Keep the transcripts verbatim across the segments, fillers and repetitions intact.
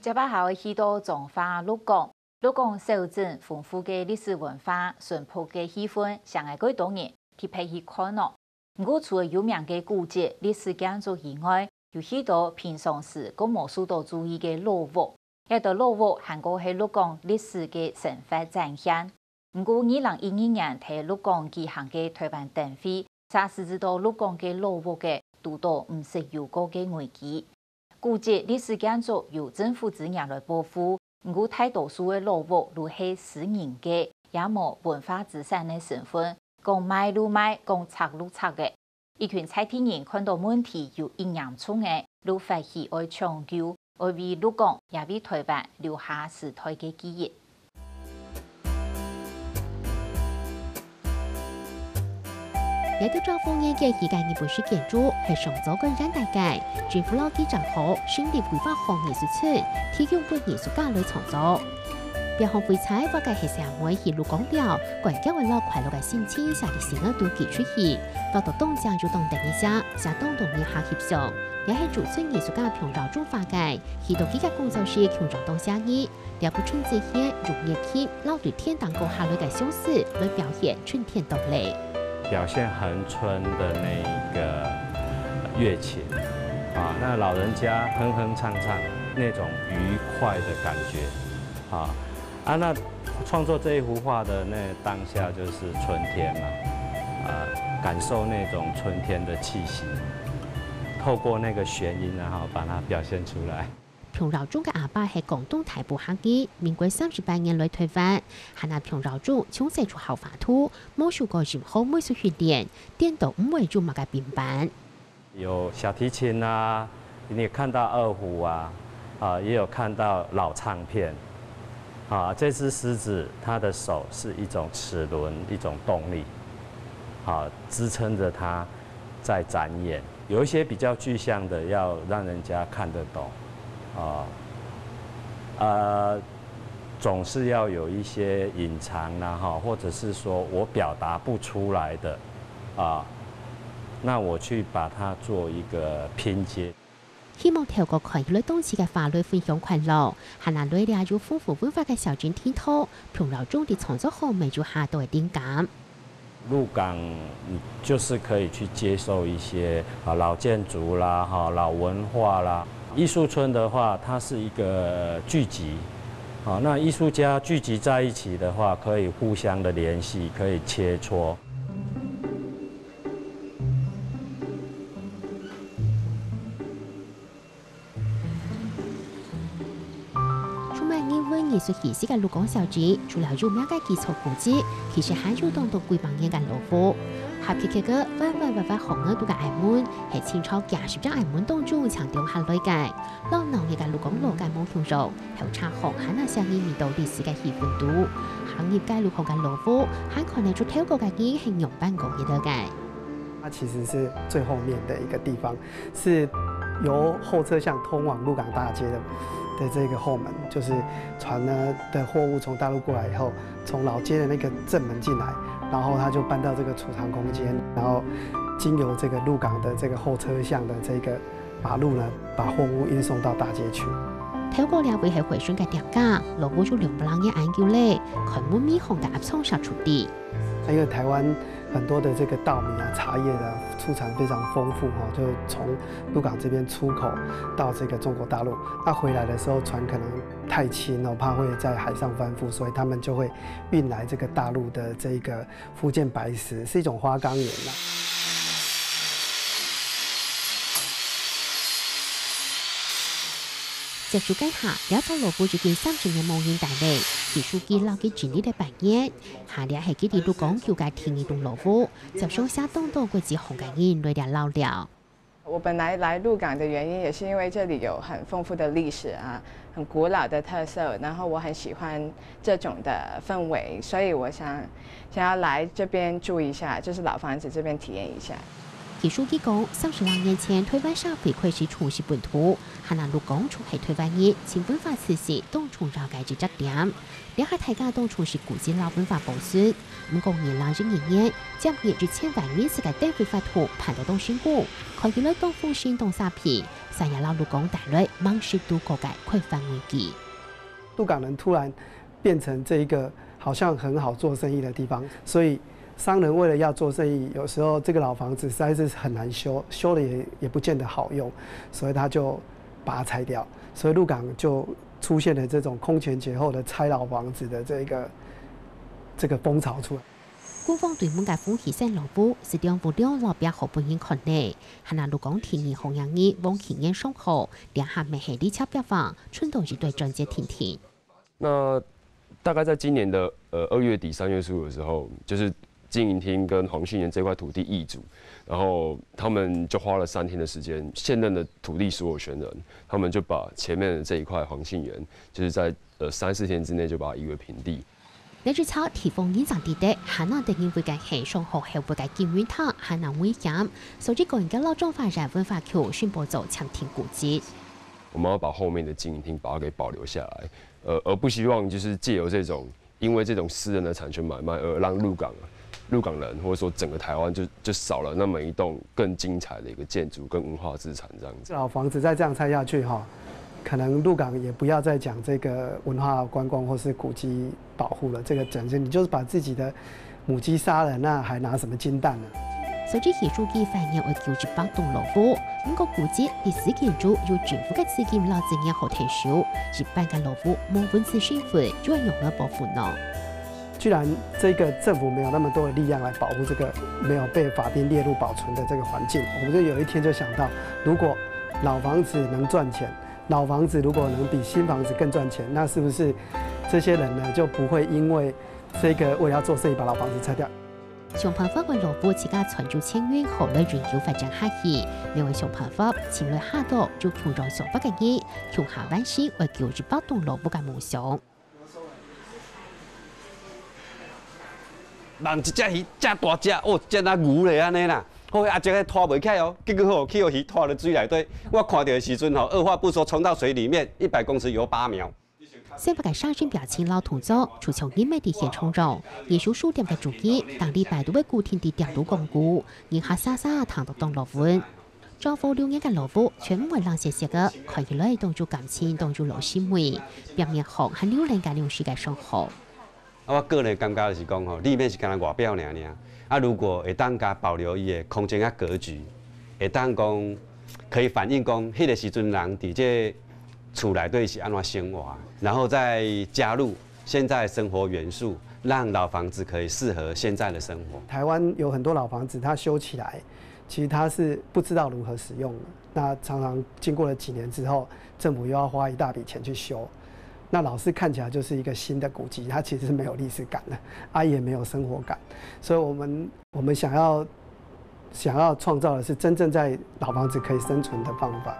接下來去到彰化鹿港，鹿港小鎮豐富个歷史文化、淳樸个氣氛，想愛蓋多人特別去看哦。毋過除了有名个古蹟、歷史建築以外，有許多平常時較無受到注意个老屋。這兜老屋還過係鹿港歷史个生活展現。 毋過，二零一二年在鹿港舉行个台灣燈會，煞使知到鹿港个老屋仔堵到毋識有過个危機。古蹟歷史建築由政府資源來保護，毋過大多數个老屋都係私人个，也無文化資產个身份，講賣就賣，講拆就拆个。 一群在地人看到問題有一嚴重个，就發起愛搶救，愛為鹿港也為台灣留下時代个記憶。這棟照封年節期間日本式建築係上早趕現代个，政府老記者號成立規劃項藝術村，提供分藝術家來創作。 表項會在畫个係細妹去鹿港尞，趕腳仔摎快樂个心情寫在心仔肚寄出去，畫到當靚就當得意寫，寫當多人下翕相。這係駐村藝術家彭耀宗畫个，去到佢个工作室共樣當寫意，這幅春節前用熱氣摎對天頂降下來个相思來表現春天到來。 表現恆春的那一個樂情啊，那老人家哼哼唱唱那種愉快的感覺啊，啊，那創作這一幅畫的那當下就是春天嘛，啊，感受那種春天的氣息，透過那個弦音啊，哈，把它表現出來。 彭耀宗个阿爸係廣東大埔客人，民國三十八年來台灣，還拿彭耀宗從細就好畫圖，無受過任何美術訓練，顛倒毋會有麼个平板。有小提琴啊，你也看到二胡啊，啊，也有看到老唱片。啊，這隻獅子，它的手是一種齒輪，一種動力，啊，支撐著它在展演。 有一些比較具象的，要讓人家看得懂，啊，呃，總是要有一些隱藏啦，哈，或者是說我表達不出來的，啊，那我去把它做一個拼接。希望透過看起來當趣个畫來分享快樂，還拿來了有豐富文化个小鎮地圖，彭耀宗在創作方面有下多个靈感。 鹿港，嗯，就是可以去接受一些，啊，老建築啦，哈，老文化啦。藝術村的話，它是一個聚集，啊，那藝術家聚集在一起的話，可以互相的聯繫，可以切磋。 充滿人文藝術氣息个鹿港小鎮，除了有名个基礎古蹟，其實還有當多幾百年个老屋。黑漆漆个彎彎斡斡巷仔肚个矮門，係清朝幾十隻矮門當中請留下來个。摎鬧熱个鹿港老街無共樣，後車巷還拿寫意味到歷史个氣氛肚。行入街路巷个老屋，還看得出頭過个人係仰般過日仔个。 它其實是最後面的一個地方，是由後車巷通往鹿港大街的，的這個後門，就是船呢的貨物從大陸過來以後，從老街的那個正門進來，然後他就搬到這個儲藏空間，然後經由這個鹿港的這個後車巷的這個馬路呢，把貨物運送到大街去。頭過這位係回旋个店家，老屋有兩百零年恁久咧，看門面項个壓窗寫出底。 因為台灣很多的這個稻米啊、茶葉啊出產非常豐富哈，就是從鹿港這邊出口到這個中國大陸。那回來的時候船可能太輕哦，怕會在海上翻覆，所以他們就會運來這個大陸的這個福建白石，是一種花崗岩啦。 接手該下，這座老屋已經三十年無人戴咧，佢手機落去整理了半年，下這係佢在鹿港舊个第二棟老屋，接上寫當多國際行个人來這尞尞。我本來來鹿港的原因也是因為這裡有很豐富的歷史啊，很古老的特色，然後我很喜歡這種的氛圍，所以我想，想要來這邊住一下，就是老房子這邊體驗一下。 佢手機講，三十零年前，台灣社會開始重視本土，還拿鹿港就係台灣人尋文化自信當重要个一隻點。這下大家當重視古蹟摎文化保存。毋過，二零一二年，接連一千萬人次个燈會活動辦到當成功，看起來當風神當沙鼻，生意摎鹿港帶來吂識渡過个開發危機。鹿港人突然變成這一個好像很好做生意的地方，所以商人為了要做生意，有時候這個老房子實在是很難修，修了也，也不見得好用，所以他就把它拆掉。所以鹿港就出現了這種空前絕後的拆老房子的這個，這個風潮出來。 官方對門个豐喜生老屋，係當無聊摎壁好分人看呢。還拿鹿港第二好額王啟源商號，這下乜係這隻壁畫，伸到一堆專家聽聽。那大概在今年的，呃，二月底三月初的時候，就是經營廳跟黃信源這塊土地易主，然後他們就花了三天的時間，現任的土地所有權人，他們就把前面的這一塊黃信源，就是在，呃，三四天之內就把它夷為平地。 這一隻地方人正知得，還拿得人會个係商號後背个金圓廳還拿危險，所以趕緊摎彰化縣文化局申報做暫停古蹟。我們要把後面的經營廳把它給保留下來，呃，而不希望就是藉由這種，因為這種私人的產權買賣而讓鹿港，鹿港人或者說整個台灣就，就少了那麼一棟更精彩的一個建築跟文化資產這樣子。老房子再這樣拆下去哈，可能鹿港也不要再講這個文化觀光或是古蹟保護了，這個整個你就是把自己的母雞殺了，那還拿什麼金蛋呢？所以藝術界發現會救一百棟老屋，毋過古蹟歷史建築有政府个資金摎資源好退休，一般个老屋無文字身份，又愛仰般保護呢？既然這個政府沒有那麼多的力量來保護這個沒有被法定列入保存的這個環境，我們就有一天就想到，如果老房子能賺錢，老房子如果能比新房子更賺錢，那是不是這些人呢，就不會因為這個為了要做生意把老房子拆掉？想辦法愛老屋自家存有錢銀，好來永久發展下去。另外想辦法，尋來下到有共樣想法个人，共下完成愛救一百棟老屋个夢想。望一隻魚遮大隻，哦，遮若牛咧安尼啦。好，啊，這个拖袂起來哦，結果吼，去予魚拖到水內底。我看到的時陣吼，二話不說衝到水裡面，一百公尺游八秒。 生活个殺人表情摎動作，就像人乜在現場樣。一手書店个主人，逐禮拜都會固定在店肚講古，人客煞煞聽到當樂歡。招呼流年个老屋，全毋會冷雪雪个，看起來當有感情，當有老師味，表面項還流連个兩時个生活。啊，我個人感覺就是講吼，你免是干焦外表爾爾，啊，如果會當甲保留伊的空間甲格局，會當講可以反映講，迄个時陣人佇這 厝內底是安怎生活，然後再加入現在生活元素，讓老房子可以適合現在的生活。台灣有很多老房子，它修起來，其實它是不知道如何使用的。那常常經過了幾年之後，政府又要花一大筆錢去修，那老是看起來就是一個新的古蹟，它其實是沒有歷史感的，啊，也沒有生活感。所以我們，我們想要 想要創造的是真正在老房子可以生存的方法。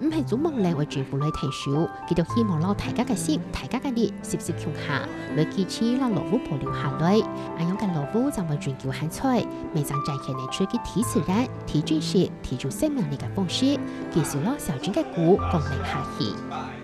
毋係總望等愛政府來𢯭手，佢兜希望摎大家个心、大家个力，息息共下，來支持摎老屋保留下來。恁樣个老屋正會永久還在，乜正展現出佢第自然、第真實、第有生命力个方式，繼續摎小鎮个古光亮下去。